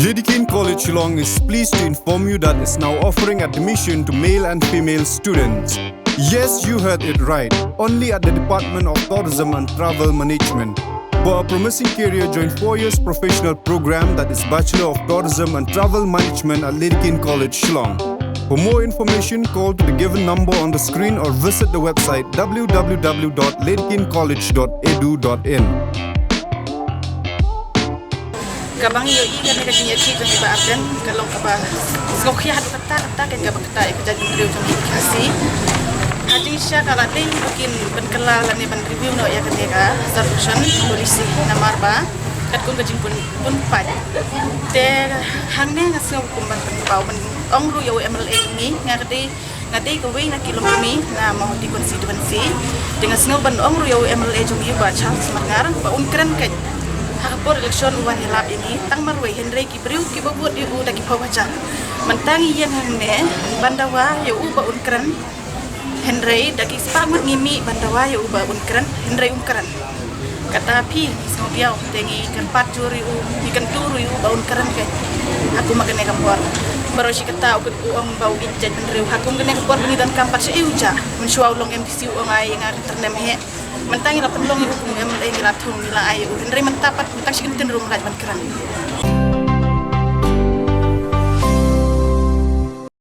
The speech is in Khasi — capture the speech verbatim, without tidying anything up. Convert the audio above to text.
Dedekind College Shillong is pleased to inform you that it's now offering admission to male and female students. Yes, you heard it right. Only at the Department of Tourism and Travel Management. For a promising career, join four years professional program, that is Bachelor of Tourism and Travel Management at Dedekind College Shillong. For more information, call to the given number on the screen or visit the website w w w dot dedekind college dot e d u dot i n. Kaba ngi ïohi kane ka jingïakhih jong i Bah Ardent ka long kaba sngewkhia haduh katta katta, kane kaba kata ïa ka jaitbynriew jong ngi ki Khasi. Ha jingshisha ka la dei ba kin pynkylla lane ban review noh ïa kane ka reservation policy, namar ba katkum ka jingpynpaw. Te hangne nga sngew kum ban pynpaw ban ong ruh ïa u M L A jong ngi, nga ka dei nga dei kawei na ki longkmie na Mawhati constituency. Te nga sngew ban ong ruh ïa u M L A jong ngi, Bah Charles Marngar, ba un kren keiñ ha ka por election u wan ïalap ïa ngi tang marwei, hynrei ki briew kiba vote ïa u da ki phew hajar. Mynta ngi ïeng hangne ban dawa ïa u ba un kren, hynrei da ki spah ngut ngi mih ban dawa ïa u ba un kren, hynrei um kren. Kata phi ngi sngewdiaw, te ngi kyrpad jur ïa u, ngi kyntu ruh ïa u ba un kren keiñ ha kum kane ka por. Baroh shi katta u ong ba u ïeit jaitbynriew. Ha kum kane ka por ba ngi donkam pat sha ïa u jah. Mynshuwa u long M D C u ong ai ïa nga ka tyrnem heh. Mynta ngi la pynlong ïa u kum M L A, ngi la thung, ngi la ai ïa u, hynrei mynta pat mynta shi kyntien ruh um lah ban kren.